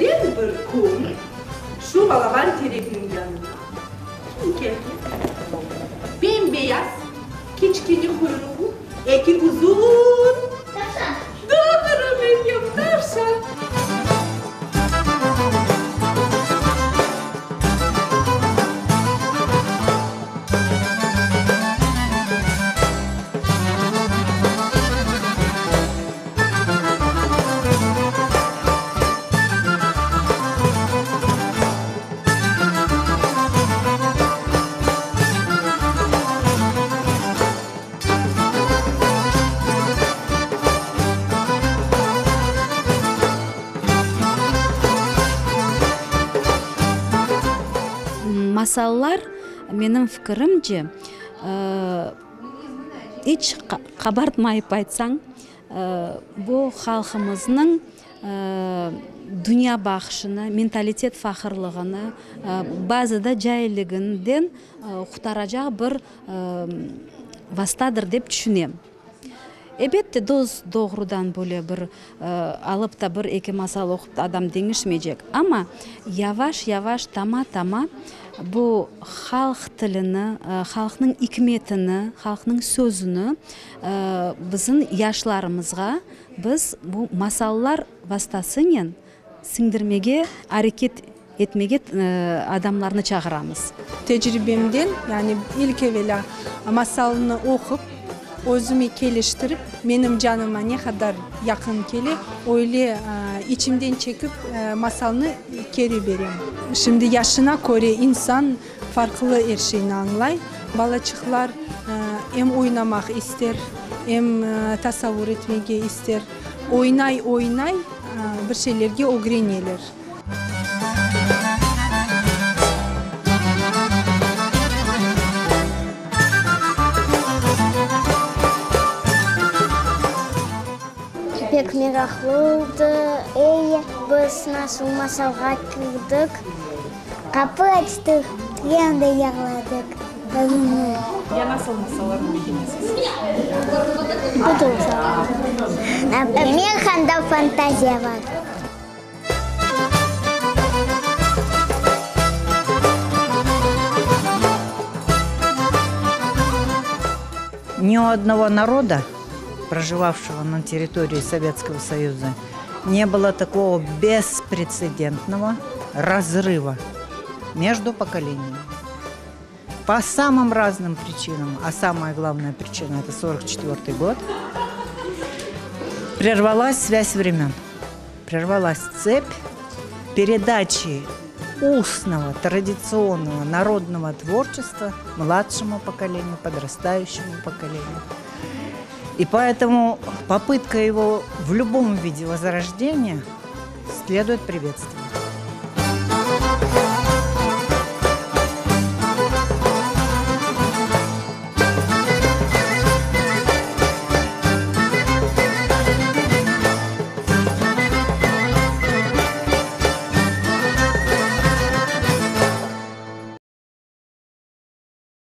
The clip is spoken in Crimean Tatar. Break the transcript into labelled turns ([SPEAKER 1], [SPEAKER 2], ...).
[SPEAKER 1] Künlerden bir kün şu balaban terekniñ yanına kim kelgen? Bem-beyaz, kiçkene quyruqlı, eki uzun.
[SPEAKER 2] Tavşan.
[SPEAKER 1] Doğru, Meryem, tavşan.
[SPEAKER 3] Masallar, menim fikirimce, iç qabartmayıp aytsañ, Bu halqımıznıñ dünya baqışını, mentalitet faqırlığını, bazıda cailliginden qurtaracaq bir vastadır dep tüşünem. Ebette, dos-doğrudan böyle bir alıp da bir-eki masal oqup da adam deñişmeycek, amma yavaş-yavaş, tama-tama bu halq tilini, halqnıñ ikmetini, halqnıñ sözüni Bizim yaşlarımızğa biz bu masallar vastasınen siñdirmege areket etmege adamlarnı çağıramız.
[SPEAKER 4] Tecribemden, yani ilk evelâ masalnı oqup, özüme keliştirip, menim canıma ne qadar yaqın kele, öyle içimden çekip masalnı keri berem. Şimdi yaşına köre insan Farqlı er şeyni añlay. Balaçıqlar em oynamaq ister, em tasavur etmege ister. Oynay-oynay bir şeylerge ögreneler.
[SPEAKER 2] Pek meraqlı oldı. Ey, biz nasıl masalğa kirdik. Qapı açtıq, endi yağladıq.
[SPEAKER 5] Ya nasıl masallarnı begenesiz?
[SPEAKER 2] Bütün masallarnı. Men anda fantaziya bar.
[SPEAKER 6] Ни у одного народа, проживавшего на территории Советского Союза, не было такого беспрецедентного разрыва между поколениями. По самым разным причинам, а самая главная причина – это 44 год, прервалась связь времен, прервалась цепь передачи устного, традиционного, народного творчества младшему поколению, подрастающему поколению. И поэтому попытка его в любом виде возрождения следует приветствовать.